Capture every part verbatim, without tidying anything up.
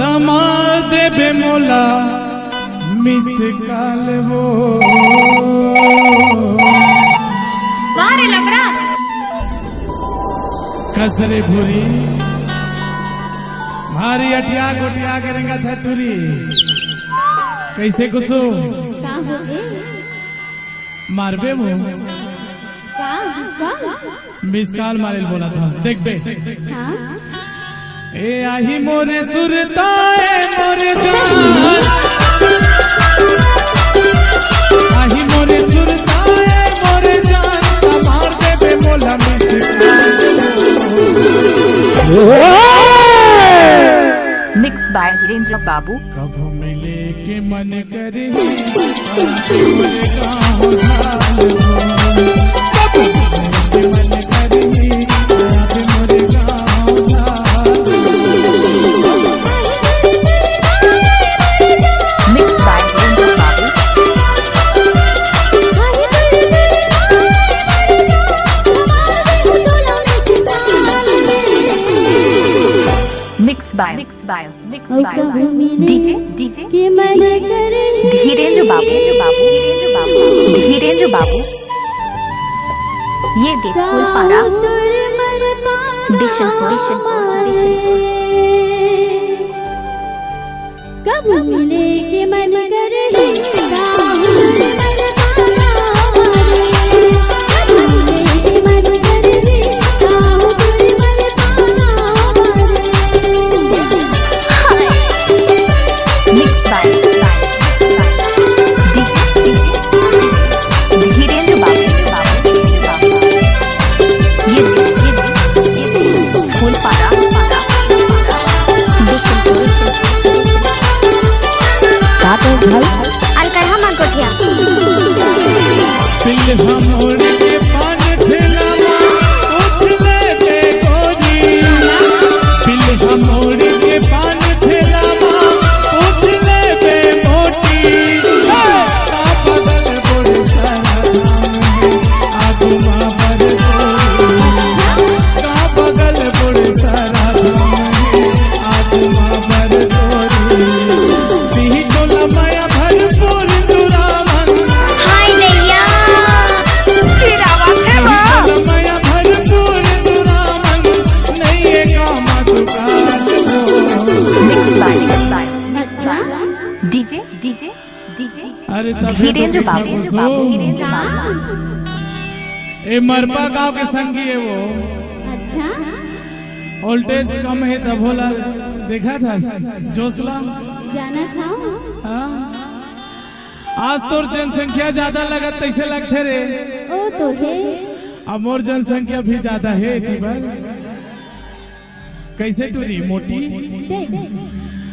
मार देबे मोला मिस कॉल वो। वाह रे लबरा। कसरे भूरी भारी अटिया गोटिया के रेंगत हे टूरी। कैसे कुसुम? का हो ए? मारबे मुंह। का? का? मिस कॉल मारेल बोला था, देखबे। हाँ? ए आही मोरे सुरता ए मोरे जान, आही मोरे सुरता ए मोरे जान, मार देबे मोला मिस कॉल। Mixed by धीरेंद्र बाबू। कभू मिले के मन करही, Mixed by धीरेंद्र बाबू। Mixed by, mixed by, mixed by DJ, DJ, Dhirendra बाबू, बाबू, धीरेंद्र बाबू, धीरेंद्र बाबू। ये दे स्कूल पारा। बिशनपुर, बिशनपुर, बिशनपुर। कब मिले के मन करही? Mixed by धीरेंद्र बाबू। ये, ये, ये, ये, फूल पारा, पारा, पारा। का कहे भाई? अलकरहा मन कोठिया। पिल्हा मोड़ के पान ठेला मा उठ ले बे गोरी। पिल्हा मोड़ के पान ठेला मा उठ ले बे मोटी। का बगल बड़े सारा धाम है, आगू मा बर गोरी। का बगल बड़े सारा धाम है, आगू मा बर गोरी। तिही टोला माया भरपूर जुरावन। हाय दैया। फिर आवाज है वो। माया भरपूर जुरावन। नहीं ये काम दुकान को। Mixed by, mixed by, mixed by DJ, DJ, DJ। अरे तब धीरेंद्र तो बाबू, देखो सो। धीरेंद्र बाबू। ए मरपा गांव के संगी है वो। अच्छा, वोल्टेज कम है तब होला। देखा था जोसला। जाना था। हाँ? आज तोर जनसंख्या ज्यादा लगत तैसे लगथे रे। ओ तो है। अब मोर जनसंख्या भी ज्यादा है एती बर। कैसे टूरी मोटी? देख,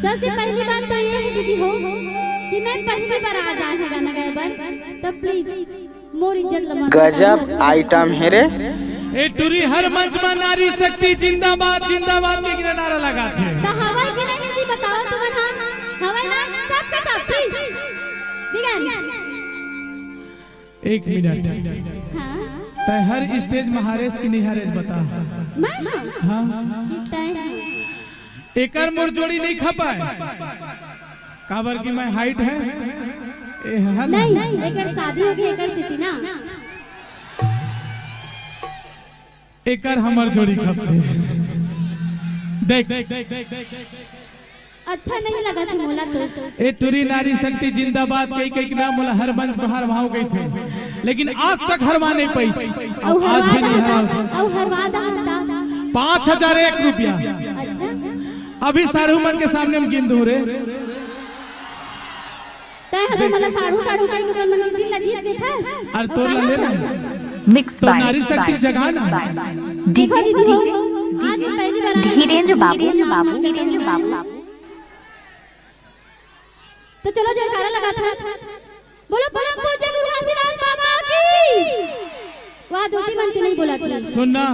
सबसे पहली बात तो ये है दीदी हो कि मैं पहली बार आ जाए हूँ गाना गाए बर, तब प्लीज मोर इज्जत लमन। गजब आइटम है रे। ए टूरी हर मंच में नारी शक्ति जिंदाबाद जिंदाबाद के गिरा नारा लगाथे। तो हवा की नहीं थी बताओ तुमन, हाँ हवा ना सबका सब प्लीज। बिगन। एक मिनट। हाँ। तय हर स्टेज में हारेस कि नहीं हारेस बता। मैं हाँ। हाँ। कि तय है। एकर मोर जोड़ी नहीं खपाए। काबर कि मैं हाइट है। ए, है ना? नहीं, एकर शादी होगी एकर सेती ना। एकर हमर जोड़ी खपथे। देख। अच्छा नहीं लगा था मोला तो। ए टूरी नारी शक्ति जिंदाबाद कई कई के नाम मोला हर मंच बाहर भाव गई थे, लेकिन आज तक हरवा नहीं पाई। और आज भी हरवा नहीं हरा। दा, और हरवा दा। पाँच हजार एक रुपया। अच्छा। अभी साढ़ू मन के सामने हम गिन दूं रे। तय हर मतलब साढ़ू साढ़ू कई दुकान मन के दिल लगी देता। अरे तो ला ले ना। Mixed तो by, नारी शक्ति जगाना। DJ, DJ, आज पहली बार आए। धीरेंद्र बाबू, धीरेंद्र बाबू, धीरेंद्र बाबू। तो चलो जयकारा लगा था। बोलो परम पूज्य गुरु घासीदास बाबा की। वाह, दो तीन मन क्यों नहीं बोला था? सुनना,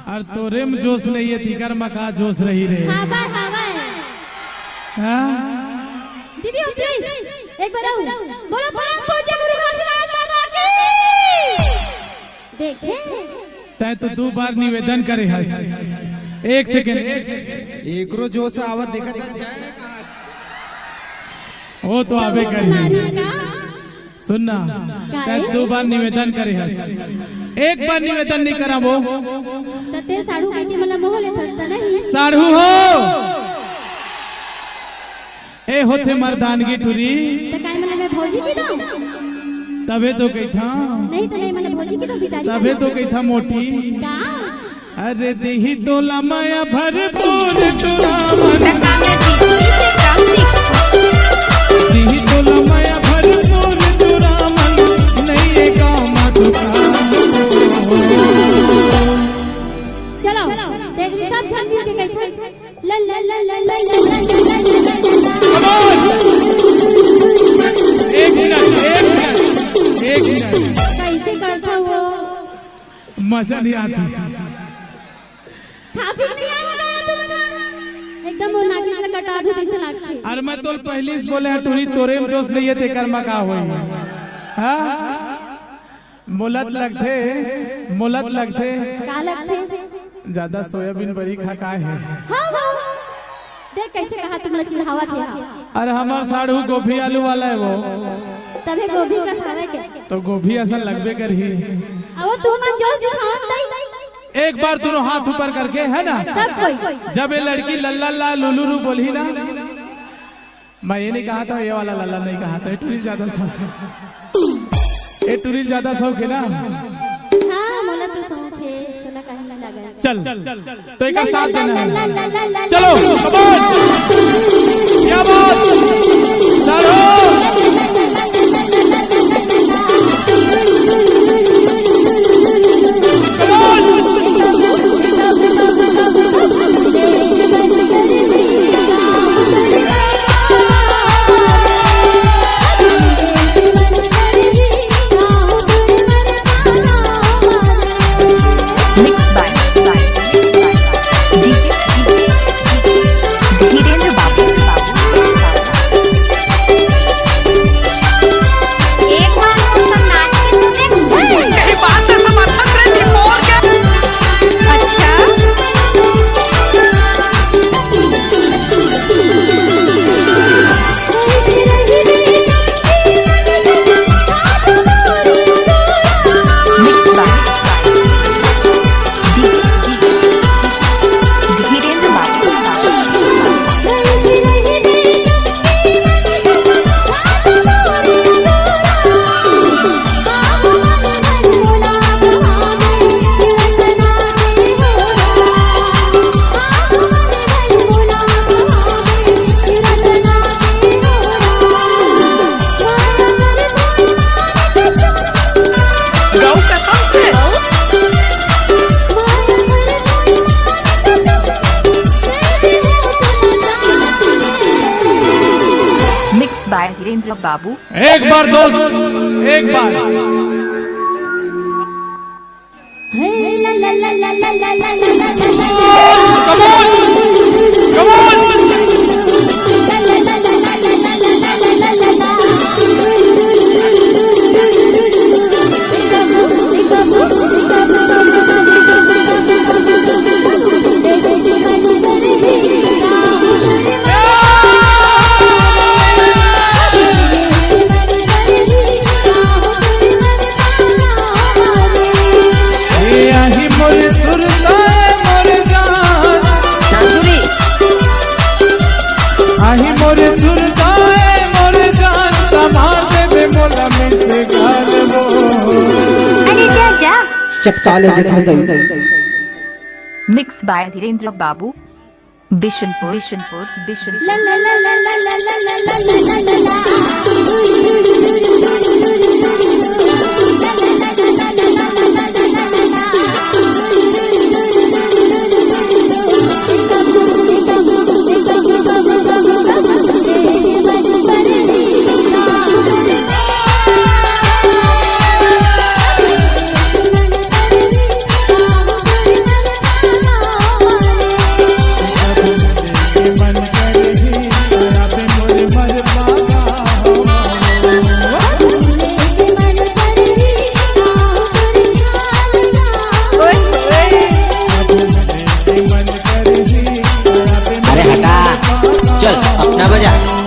और तोरे में जोश नहीं है, तीकर में का जोश रही रे। हाँ भाई, हाँ भाई। हाँ? दीदी हो प्लीज एक बार आओ। बोलो परम पूज्य गुरु घासीदास बाबा की। देखे। तय तो दो बार निवेदन करे हस। एक सेकंड, एक सेकंड। एकरो जोश आवत देखत है, जाए कहाँ? वो तो आबे करही। नारी का? सुन ना, का तैं है? दो बार निवेदन करे हस, एक बार निवेदन नहीं करा वो। त तैं साढ़ू कहिके मोला मोह लेथस त नहीं? साढ़ू हो, ए होथे मर्दानगी टुरी। त काय मतलब मैं भौजी की दो? तभे तो कहिथा। नहीं त नहीं मतलब भौजी की दो बिचारी। तभे तो कहिथा मोटी। का? अरे दिही तोला माया भरपूर टुरा मन। दिही तोला माया भरपूर टुरा मन। नहीं ये गाँव मा दुकान। चलो, तेरी सब झन मिल के कहिथे। ला, ला, ला, ला। एक मिनट, एक मिनट, एक मिनट। कैसे करता वो? मजा नहीं आती। खा पी नहीं आया होगा तुम लोग? एकदम वो नागिन से कटा दो, कैसे लागथे? अरे मैं तोल पहली से बोले हँव, टूरी तोरे में जोश नहीं है, तेकर में का होई? हाँ? मोलत लगथे, मोलत लगथे। का लगथे? ज्यादा सोयाबीन बरी खा का हे? हाँ, हाँ। देख कैसे कहा तुम लोग चिढ़ावत हे। अरे हमार साढ़ू गोभी आलू वाला है वो। तभे गोभी का खावे के। तो गोभी असन लगबे करही। अब तू मन जोश दिखावत नहीं। एक बार दोनों हाथ ऊपर करके, है ना? सब कोई। जब ये लड़की लल्ला ला लुलु लु बोलही ना, मैं ये नहीं कहा था, ये वाला लल्ला नहीं कहा था, ये टूरी ज्यादा शौक है। ये टूरी ज्यादा शौक है ना? हाँ, मोला तो शौक है, तोला कहीं ना लगा। चल, तो एक साथ देना है। चलो, come on। क्या बात? साढ़ू। Come on। Mixed by, by, by D J, D J, D J Dhirendra बाबू। एक बार तो सब नाच के सुने। यही बात है, समर्थन से रिपोर्ट। अच्छा। Mixed by धीरेंद्र बाबू। गौ कसम से। Mixed by धीरेंद्र बाबू। एक बार दोस्त, एक बार। ए आही मोर सुरता मोर जान। बांसुरी। आही मोर सुरता मोर जान, तमार देबे मोला मिलके घर वो। अरे जा, जा। चपकाले जखन दई। Mixed by धीरेंद्र बाबू। बिशनपुर, बिशनपुर, बिशनपुर। अपना बजा।